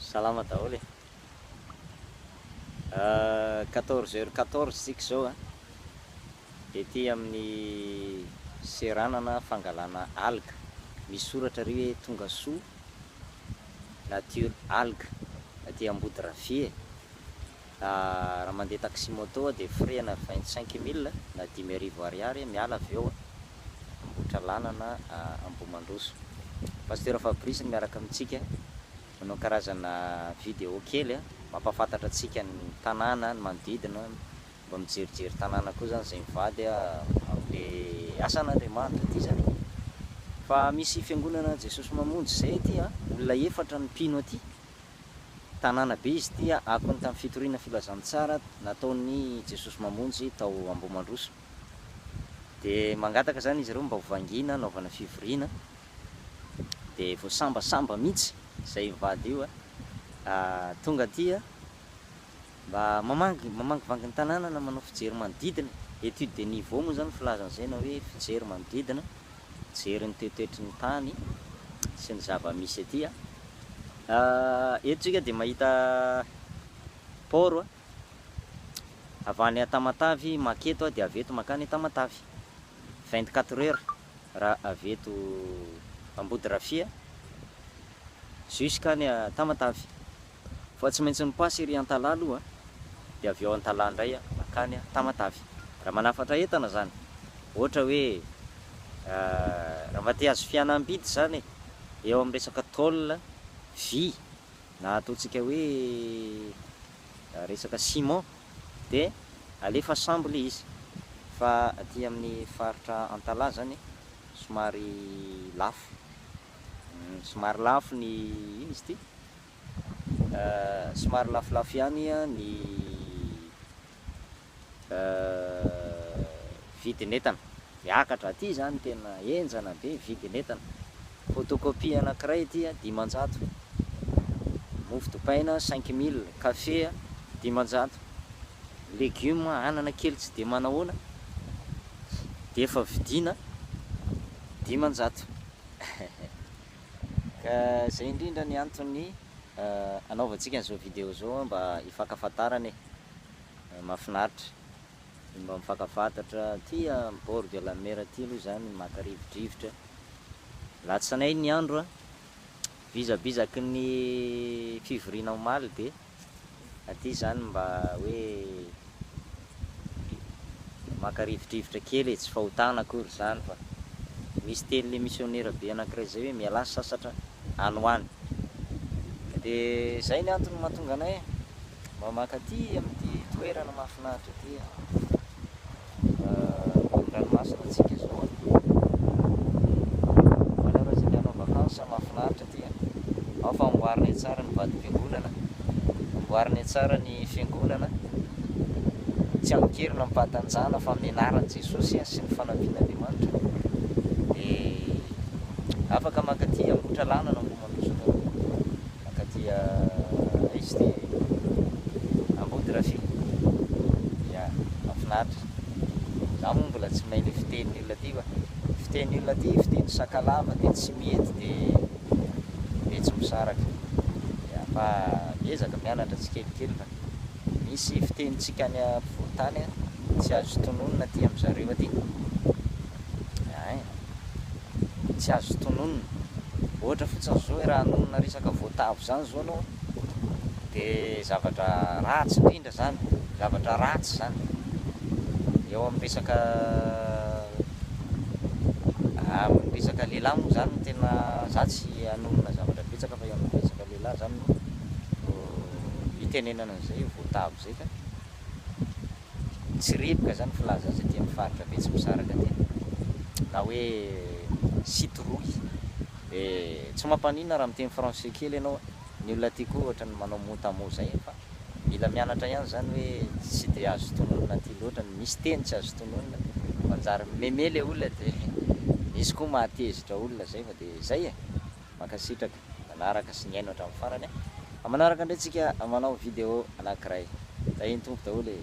Salama daholo e. 14 heures 14 tsika izao a. Ety amin'ny seranana fangalana algue. Misy soratra ary hoe tongasoa nature algue aty Ambodirafia e. Raha mandeha taxi moto dia frais ana 25 mille na 5000 ariary miala avy eo Ambohitralanana Ambohimandroso. Pasteur Fabrice no miaraka amintsika manao karazana vidéo kely mampahafantatra antsika ny tanàna, ny manodidina, mba mijerijery tanàna koa zany izay mivady amin'le asan'Andriamanitra aty zany. Fa misy fiangonana Jesosy Mamonjy izay aty, olona efatra ny mpino aty. Tanàna be izy ity, akony tamin'ny fitoriana filazantsara nataon'i Jesosy Mamonjy tao Ambohimandroso. Dia mangataka zany izy ireo mba ho vangiana hanaovana fivoriana. Dia vao sambasamba mihitsy izay mivady io tonga aty mba mamangy, mamangivangy ny tanàna na manao fijery manodidina. Étude de niveau moa zany filazana izay na hoe fijery manodidina, mijery ny toetoetry ny tany sy ny zava-misy aty. Eto tsika dia mahita port avy any Tamatavy maketo dia avy eto mankany Tamatavy. 24 heures raha avy eto Ambodirafia jusqu'any Tamatavy. Fa tsy maintsy mi-passe ery Antalaha aloha dia avy eo Antalaha indray mankany Tamatavy. Raha manafatra entana zany, ohatra hoe raha mba te hahazo fihenam-bidy zany e, eo amin'ny resaka tôle, vy na ataontsika hoe resaka ciment dia alefa sambo ilay izy. Fa aty amin'ny faritra Antalaha zany somary lafo, somary lafo ny ino izy ity? Somary lafolafo ihany ny vidin'entana. Miakatra aty zany tena henjana be vidin'entana. Photocopie anankiray aty 500, mofo dipaina 5000, kafe 500, legioma anana kely tsy dia manahoana dia efa vidiana 500. Ka zay indrindra ny antony anaovantsika an'izao vidéo zao mba hifankafantarana e. Mahafinaritra ny mba mifankafantatra aty amin'ny bord de la mer aty aloha zany maka rivodrivotra. Latsinainy ny andro bizabizaky ny fivoriana omaly dia aty zany mba hoe maka rivodrivotra kely e, tsy fahotana akory zany fa misy tenin'le missionnaire be anankiray zay hoe mialà sasatra any ho any. Dia zay ny antony mahatonga anay mba maka aty amin'ity toerana mahafinaritra ity. Amoron-dranomasina antsika zao. Ho anareo izay te hanao vacances mahafinaritra aty. Ao fa amboarinay tsara ny vadim-piangonana, amboarinay tsara ny fiangonana. Tsy amin-kery na amim-pahatanjahana fa amin'ny anaran'i Jesosy sy ny fanampian'Andriamanitra. Dia afaka mankaty Ambohitralanana Ambohimandroso nareo. Mankaty aiza ity? Ambodirafia. Ya, mahafinaritra. Za moa mbola tsy mahay le fitenin'ny olona aty fa fitenin'ny olona aty fiteny sakalava dia tsy mety dia mety misaraka. Ya, fa miezaka mianatra tsikelikely fa misy fitenintsika any ampovoan-tany tsy azo tononina aty amin-dry zareo aty. Ein, tsy azo tononina. Ohatra fotsiny zao hoe raha hanonona resaka voatavo zany zao anao dia zavatra ratsy indrindra zany, zavatra ratsy zany. Eo amin'ny resaka amin'ny resaka lehilahy moa zany no tena za tsy hanonona zavatra betsaka fa eo amin'ny resaka lehilahy zany no itenenana an'izay voatavo zay ka tsy reboka zany filaza azy aty amin'ny faritra Betsimisaraka aty na hoe citrouille. Dia tsy mampaninona raha miteny français kely ianao, ny olona aty koa ohatran'ny manao mot à mot zay fa mila mianatra ihany zany hoe tsy dia azo tononina aty loatra, misy teny tsy azo tononina manjary meme le olona dia misy koa mahatezitra olona zay fa dia zay e. Mankasitraka nanaraka sy nihaino hatramin'ny farany. Amin'ny manaraka indray tsika manao vidéo anankiray. Tahian'ny Tompo daholo e.